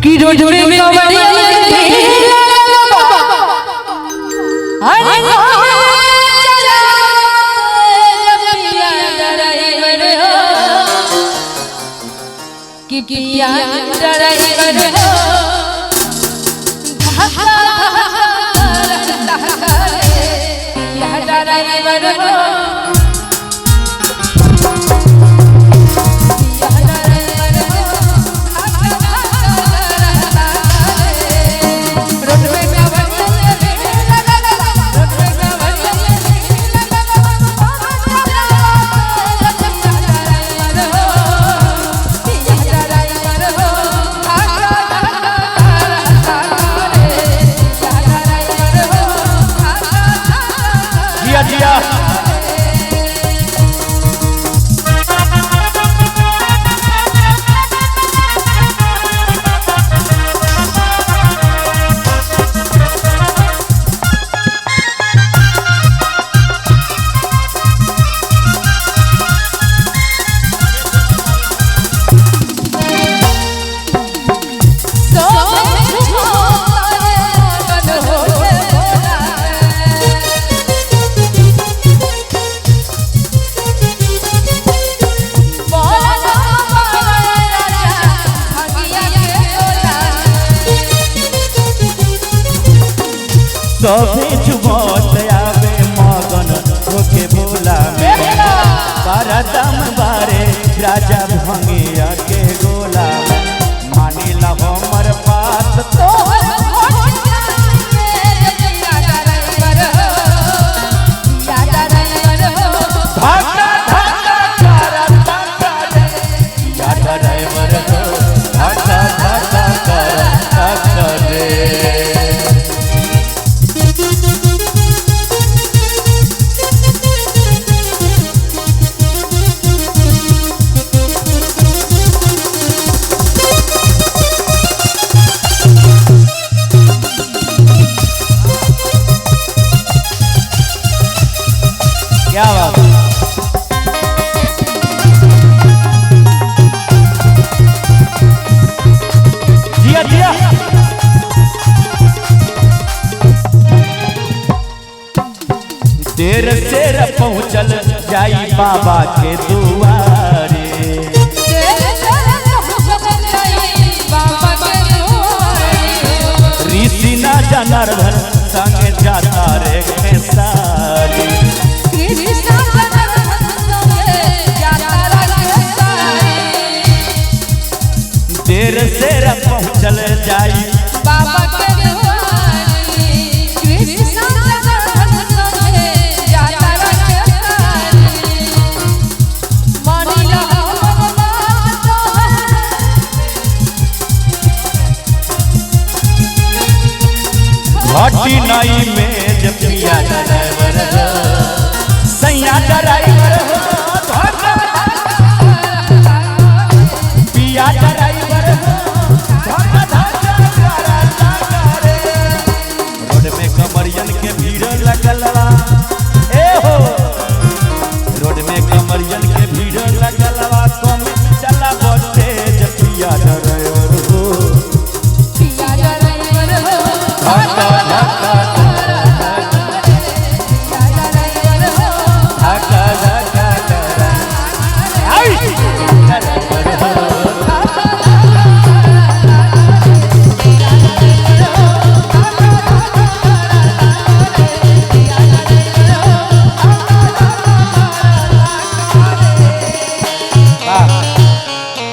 कि रोड में कवड़िया अरे चला पिया ड्राइवर हो कि पिया ड्राइवर हो धक्का धक्का पिया ड्राइवर हो सभी झुमत आवे मगन होके भोला में बारदम बारे राजा भंगिया के गोला मानिला हमर बात तो धक्का धक्का करता करे या ड्राइवर हो धक्का धक्का करता करे। क्या बात जिया जिया देर सेर पहुंचल जाई बाबा के दुआरे ऋषि ना जनार्दन संग जाता रे खेसारी देर सेर पहुंचल जाई बाबा के दुआरी कृष्ण जनार्दन जाता रखसारी मानिला हमर बात घटी नई में जब पिया ड्राइवर हो सैया।